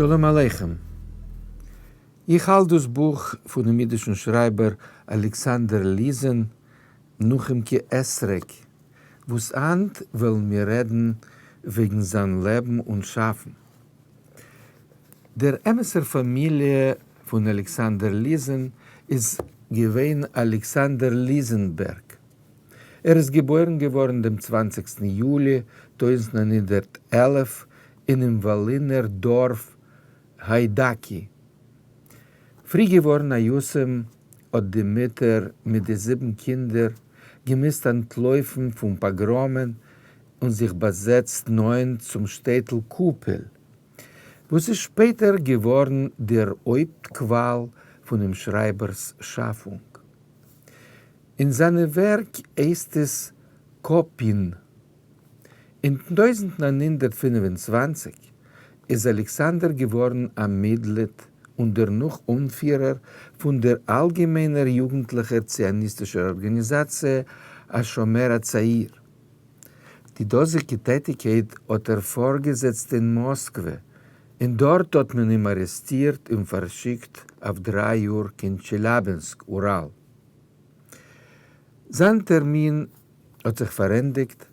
שלום עליכם. איך האלט דאס בוך פונעם אידישן שרייבער אלכסנדר ליזען, נחומ'קע אתרוג, וואס היינט וועלן מיר רעדן וועגן זיין לעבן און שאפן. דער אמת'ער פאמיליע פון אלכסנדר ליזען איז געווען אלכסנדר ליזענבערג. ער איז געבוירן געווארן דעם צוואנציגסטן יולי 1911 אינעם וואלינער דארף היידאקי. פרי געווארן א יתום האט די מוטער מיט די זיבן קינדער געמוזט אנטלויפן פון פאגראמען און זיך באזעצט נאענט צום שטעטל קופעל, וואס איז שפעטער געווארן דער הויפט קוואל פונעם שרייבער'ס שאפונג. אין זיינע ווערק הייסט עס קאפין. אין 1925 איז אלכסנדר געווארן א מיטגליד און דערנאך אנפירער פון דער אלגעמיינער יוגנטליכער ציוניסטישער ארגאניזאציע השומר הצעיר. די דאזיגע טעטיקייט האט ער פארגעזעצט אין מאסקווע, און דארט האט מען אים ארעסטירט און פארשיקט אויף 3 יאר קיין טשעליאבינסק, אוראל. זיין טערמין האט זיך פארענדיגט,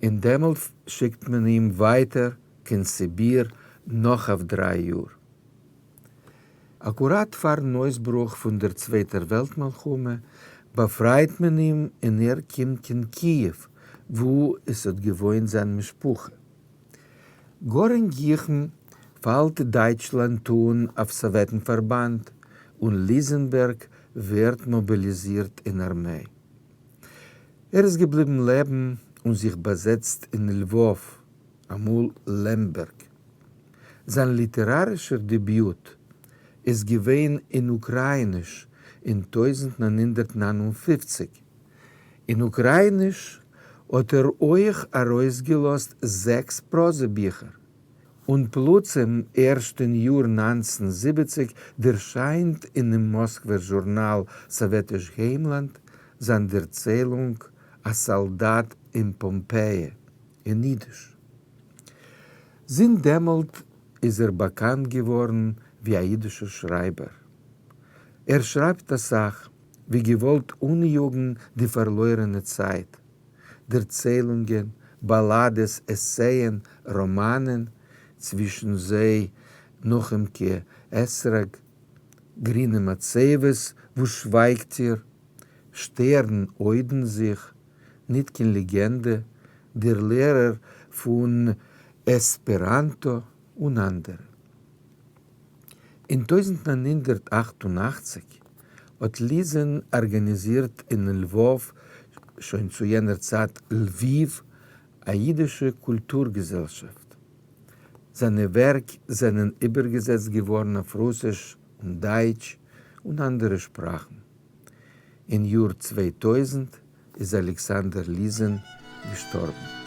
און דעמאלט שיקט מען אים ווייטער קיין סיביר נאך אויף 3 יאר. אקוראט פארן אויסברוך פון דער צווייטער וועלט מלחמה באפרייט מען אים און ער קומט קיין קיעוו וואו עס האט געוואוינט זיין משפחה. גאר אין גיכן פאלט דייטשלאנד אן אויף סאוועטן פארבאנד און ליזענבערג ווערט מאביליזירט אין ארמיי. ער איז געבליבן לעבן און זיך באזעצט אין לוואוו, אמאל לעמבערג. זיין ליטערארישער דעביוט איז געווען אין אוקראיניש אין 1959. אין אוקראיניש האט ער אויך ארויסגעלאזט זעקס פראזע ביכער, און פלוצים ערשט אין יאר 1970 דערשיינט אינעם מאסקווער זשורנאל סאוועטיש היימלאנד זיין דערציילונג א סאלדאט אין פאמפעי אין אידיש. זינט דעמאלט איז ער באקאנט געווארן ווי א אידישער שרייבער. ער שרייבט אסאך, ווי געוואלט אניאגן די פארלוירענע צייט. דערציילונגען, באלאדעס, עסייען, ראמאנען, צווישן זיי נחומ'קע אתרוג, גרינע מצבות, וואו שווייגט איר? שטערן הוידן זיך, ניט קיין לעגענדע, דער לערער פון עספעראנטא און אנדערע. אין 1988 האט ליזען ארגאניזירט אין לוואוו, שוין צו יענער צייט לוויוו, א אידישע קולטור געזעלשאפט. זיינע ווערק זענען איבערגעזעצט געווארן אויף רוסיש און דייטש און אנדערע שפראכן. אין יאר 2000 איז אלכסנדר ליזען געשטארבן.